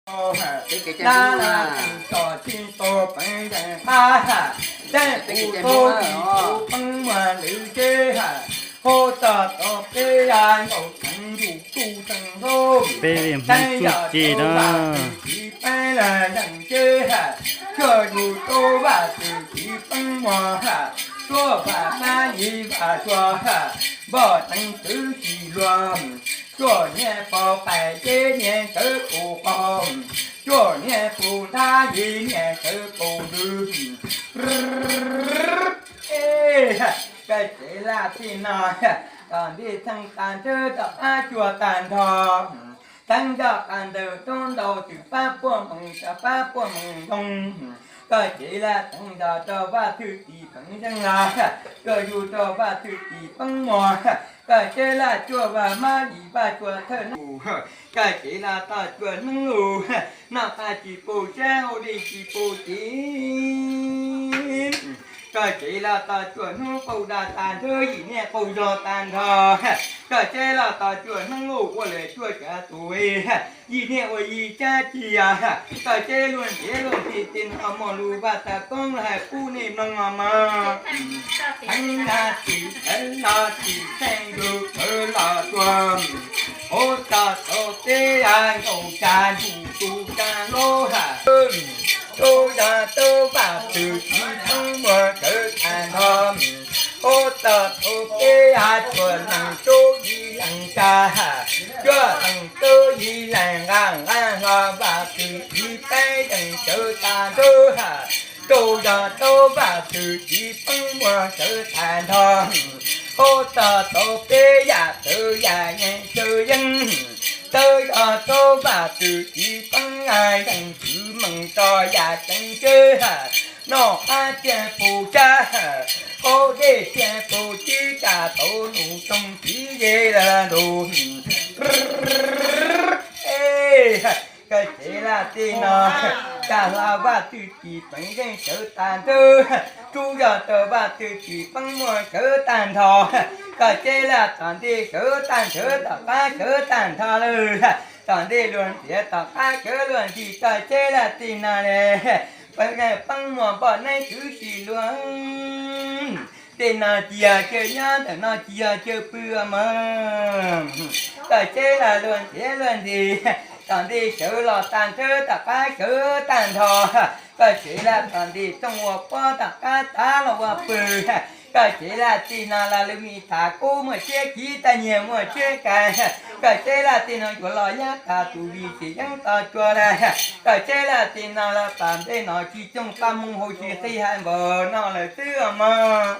Dab laug tseem tsom tsis tau peev zeej qab, teej kuv tau tsis tau peev muag lwm teb, hos txog tau peb yav nkaum teev yus kuj tseem hlub, teeb yam tau vaj txwv tsis peev leej zeej teb, cuaj yus tau vaj txwv tsis peev muag, cuaj vaj mab yim vaj tsua, npoj teev txwv tsis luag, cuaj niag pog qaim teb niag ntawd kaus qaug, cuaj niag pus ntab yim niag ntawd kaus ntws. Koj tsev laj tij no, tom ntej theej tag nrhawv tom qab cua tag nrho, theej nroj qab ntawd roob ntau twm pab puaj mees rau pab puaj mees ntoo. Koj tsev laj teev nrog rau vaj thwj tim peev zeej los, cuaj yus rau vaj thwj tim peev muag, koj tsev laj cuaj vaj mab yim vaj tsua thawj neeb, koj tsev laj tau cuaj neeb lus, noj qab tsis pum sab, ua dej tsis pum tid. Koj tsev laj tau cuaj hnub qaug dag tag nrho, yim niag qaug zog tag nrho, koj tsev laj tau cuaj neeb lus, ua lawm cuaj cav tus, yim niag ua yim cab cia. Koj tsev luag ntiav luag nthi tej no muaj lus vaj tag koob los hais pub nej mloog os mog. Theev na tim thawv los tim theej lus thawv los tuag, ua txog tau peb yav nkaum xya yus tus tag lub ha, rau zog tau vaj txwv tsis peev muag sawv tag nrho, ua txog tau peb yav cuaj leeg rau yim leeg tsa, cuaj leeg rau yim leeg nqa nqa hlo vaj txwv tsis peev zeej sawv tag nrho, rau zog tau vaj txwv tsis peev muag sawv tag nrho, ua txog tau peb yam txawv yam yeej txawv yeeb, tau zog tau vaj txwv tsis peev zeej txwv meej tso yam tseem ceeb, noj qab tiag pum sab, qaug dej tiag pum tib, tsa tau nus toog tib ze lawm ntus. Koj tsev laj tij no, tsa hlo vaj txwv tsis peev zeej sawv tag nrho, rau zog tau vaj txwv tsis peev muag sawv tag nrho. Koj tsev laj tom ntej sawv tag nrho, tom qab sawv tag nrho lawm, tom ntej luag ntiav tom qab sawv luag nthi. Koj tsev laj tij no ne, peev zeej peev muag npoj neeb txwv tsis luag. Tej no tsis yog chaw nyob, ntawm no tsis yog chaw pw mog. Koj tsev laj luag ntiav luag nthi, tom ntej sawv los tag nrho, tom qab sawv tag nrho. Koj tsev laj tom ntej tooj ua pob, tom qab tav los ua pw. Koj tsev laj tij no los lawv me tham kub muaj siab kiv, tag nyiag muaj siab kais. Koj tsev laj tij no yuav los yab tas tus vim tsis yeeb to cua lawm. Koj tsev laj tij no los tom ntej no tsis cooj paj moo hauv tsis qhib hais npaum no lawm xwb os mog.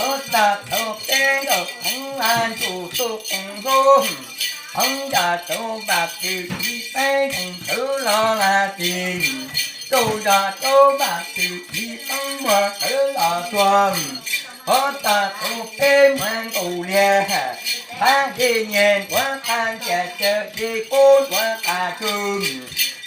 Ua txog tau peb nkaum theev los ntuj tu qees hlub, theev zog tau vaj txwv tsis peev zeej sawv los lam txim, rau zog tau vaj txwv tsis peev muag sawv los tuag. Ua txog tau peb muag nkaus liag, qab dej nyiag ntuav qab ntiaj teb, dej kub ntuav qab tsuj.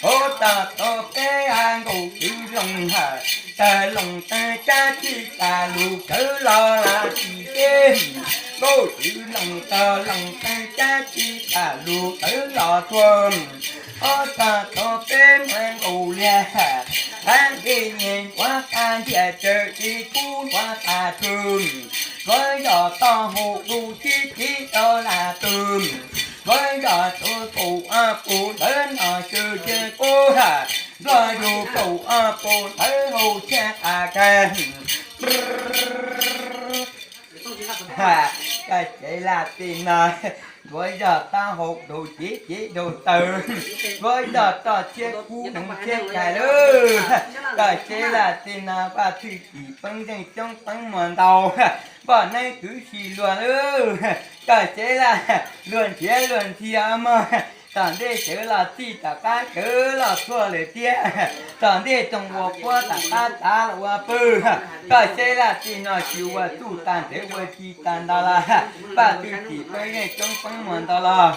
Ua txog tau peb nkaus twv loos, tawg loos tawg cab tsis tas lus sawv los lam txim teb, nkaus twv loos tawg loos tawg cab tsis tas lus sawv los tuag. Ua txog tau peb muag nkaus liag, qab dej nyiag ntuav qab ntiaj teb, dej kub ntuav qab tsuj. Ntuav zog tau hauv dub tib tib rau lam tw, ntuav zog tau kaum ob pus ntawd no tsw tsw kub, ntuav zog kaum ob pus ntawd hauv tsheb qab kag. Koj tsev laj tij no, ntuav zog tau hauv dub tib tib rau taw, ntuav zog tau tsheb kub nees tsheb kag lawm. Koj tsev laj tij no vaj txwv tsis peev zeej coob peev muag ntau, npoj neeb txwv tsis luag lawm. Koj tsev laj luag nrhiav luag nthi mog, tom ntej sawv los txij tom qab sawv los tuag lawm thiab, tom ntej toog ua pob tom qab tav los ua pw. Koj tsev laj tij no tsis ua txuj tag nrho ua tsis tag nto los, vaj txwv tsis peev zeej coob peev muag ntau los,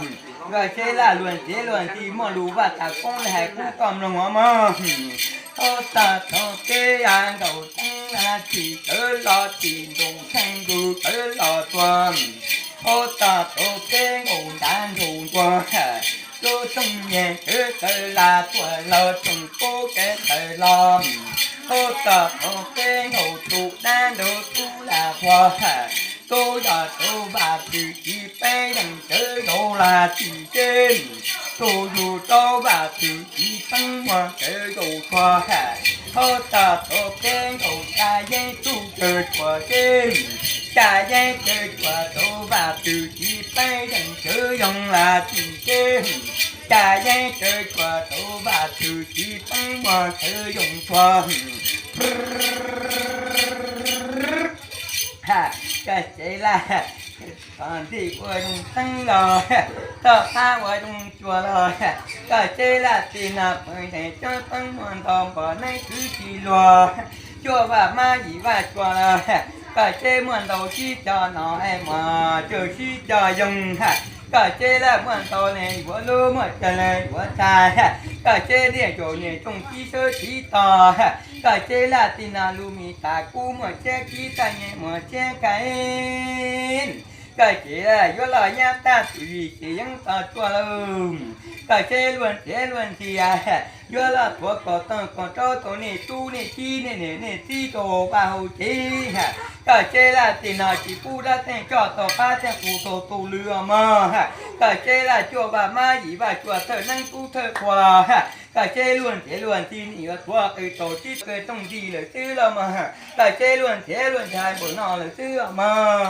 koj tsev laj luag nrhiav luag nthi muaj lus vaj tag koob li hais pub koj mloog os mog. Ua txog tau peb yav nkaum theev los txim sawv los txim ntoos tsheej ntuj sawv los tuag. Ua txog tau peb nkaus ntav ntuj ntuag, Lub rooj nyeg txawv txawv lam tuaj los tsoom pub kev tawm los. Hub txog thaum peb nkaus tus dab ntub tub lam huas, tub yog tub vaj txwv txiv peb yeej tsawv zaus lam txim seb. Tub yug rau vaj txwv txiv pheej muag tsawv zaus txhua, hub txog thaum peb nkaus xya yeeb tub tsawv tsuas seb. Xya yeeb tsawv tsuas tub vaj txwv txiv peb yeej tsawv yoo lam txim seb. Xya yeeb tsawv tsuas tub vaj txwv txiv pheej muag tsawv yoo txhua. Ha, koj Tsev Laj, tom ntej ua zoo teeb los, toj qab ua zoo cua los, koj Tsev Laj tij no peev xeem coob teeb muaj ntau npaum neeb twv tsis luag. Cuaj vaj mab yim vaj tsua los, koj Tsev muaj ntau sib cog no es mas cuaj sib cog yoo. Koj Tsev Laj muaj ntau ne yuav lub muaj cag le yuav tag, koj Tsev Laj zaum niam tsooj tib sawb tib tog. Koj Tsev Laj tij no lub me tas kub muaj tshiab kib taj nyeg muaj tshiab kais. Koj Tsev Laj yuav loj nyab tag tus vim ces yeeb to tuaj lauj. Koj Tsev Luaj Nrhiav Luaj Ntxhi yuav loj tuav kom toog kom rau tau nej tub nej tib nej niam nej txiv rau vaj hauv tsev. Koj Tsev Laj tij no tsis pub dab tsi coj tau qab thiab qus tau tus lwm os mog. Koj Tsev Laj cuaj vaj mab yim vaj tsua thawj neeb tub thawj qhua. Koj Tsev Luaj Nrhiav Luaj Ntxhi nej yuav tuav qws rau tib qws rooj ntxi lawm xwb los mog. Koj Tsev Luaj Nrhiav Luaj Ntxhi npaum no lawm xwb os mog.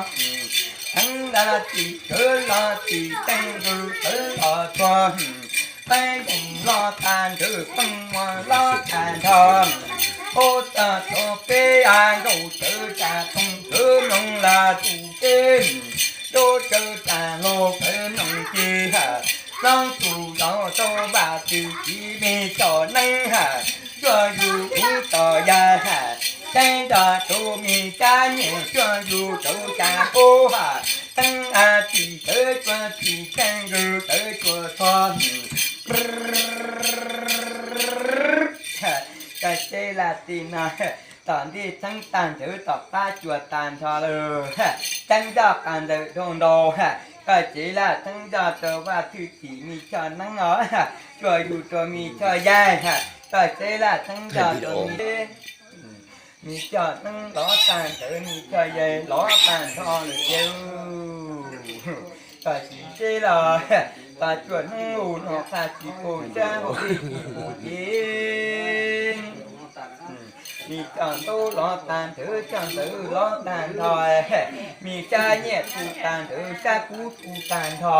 Theeb Laj tij sawv los tij teej nkaus sawv los txog. Teeb yeej los tag nrho pheej muag los tag nrho. Hub txog thaum peb a nkaus tsawv tsa toog tsawv mloog lam tus teb. Rau tsawv tsa hlau tsawv mloog ces, loob tus zos rau vaj txwv txiv me coj neeb, cuaj yug kuv tom yaj, teeb nrog rau me cab nyiaj cuaj yug rau cas pub, teeb a tij sawv cuaj tij teej nkaus sawv cuaj txog. Koj Tsev Laj tij no, tom ntej theeb tag nrho tom qab cua tag nrho lawm, teeb nroj qas ntawm dhau ntau. Koj Tsev Laj teeb nroj rau vaj txwv txiv me coj neeb os, cuaj yug rau me coj yaig. Koj Tsev Laj teeb nroj rau me me coj neeb lov tag nrho, me coj yaig lov tag nrho lawm ces, koj tsis seb los, tas cuaj neeb u no qas tsis pum sab hauv tij tsis pum ces, me coj ntaub lov tag nrho, coj ntawv lov tag nrho, me sab nyiaj tu tag nrho, sab kub tu tag nrho,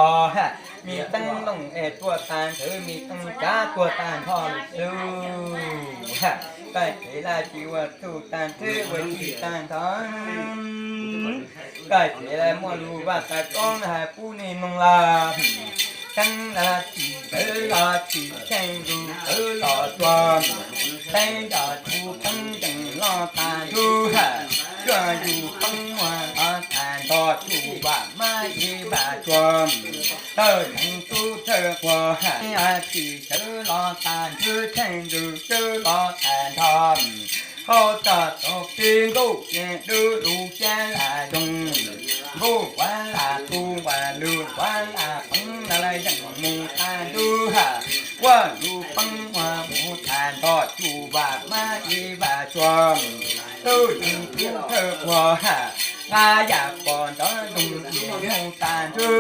me teeb looj es tuag tag nrho, me teeb tsav tuag tag nrho lawm xwb. Koj Tsev Laj tsis ua txuj tag nrho ua txij tag nrho. Koj Tsev Laj muaj lus vaj tas koob hais pub nej mloog los, teeb Laj tij sawv los tij teej nkaus sawv los txog. Teeb nroj tsuj pheej yeej los tag nrho, cuaj yug pheej muag los tag nrho, cuaj vaj mab yim vaj tsua, thawj neeb tub thawj qhua, tij sawv los tag nrho, teej nkaus sawv los tag nrho. Hub txog thaum peb nkaus ces dub lub xyab lam zoo, nkaus quav lam tu nqua lug quav lam pheej los yeej mus tag nrho, cuaj yug pheej muag mus tag nrho, cuaj vaj mab yim vaj tsua, thawj neeb tub thawj qhua, nqa yam pom nrov ntoos mus tag nrho,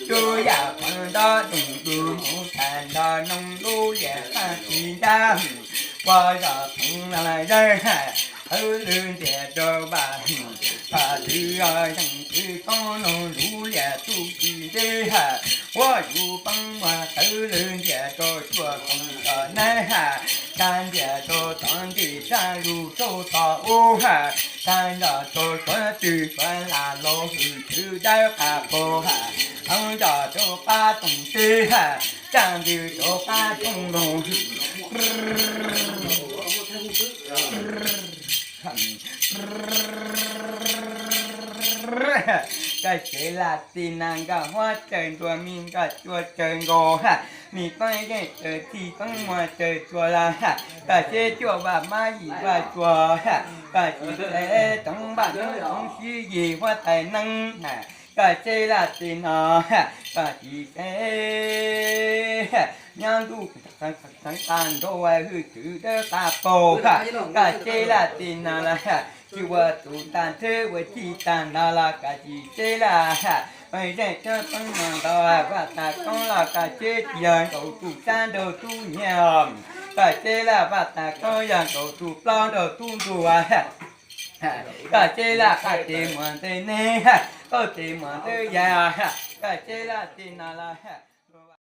cuaj yam pom nrov ntoos mus tag nrho, noog lub liam qab tsis ncaj, ua zoj pheej los yeej, hawv lwm ntiag rau vaj, vaj lwm yeej tsis toob noog lub liam txuj ci ntej, ua yug pheej muag tawv lwm ntiag rau cuaj koom txom neeb, tsa ntiag rau tom ntej tsa lug rau tom ub, tsa nroj rau suav twg suav lam los hwm txwv dawb qab qus, hawv nroj rau qab toog teb, tsa ntws rau qab toog loog. Koj Tsev Laj tij no nkaj huab tsaws ntua, me nkaj tsua tsaws nkaus, me pheej yeej tsaws txij pheej muag tsaws tsua los, koj Tsev cuaj vaj mab yim vaj tsua, koj Tsev toov vaj neeb toov sib yig huab tais neeb, Koj tseb laj tim no, koj tsis tseb, nyob ntuj tag nrho hwj txwv dawb qab paug. Koj tseb laj tim no los, tsis ua tus ntaj nthwv ua txij tag nrho los koj tsis tseb laj. Zeej tshab teeb no ntau, vaj tag koob los koj tseb tsis yog nkaus tus tsab nraug tub nyiag. Koj tseb laj vaj tag koob yog nkaus tus plaub nraug tub ntuag. Koj tseb laj qab tes muag ntej neeg, qaum tes muag ntawd yam. Koj tseb laj tim no los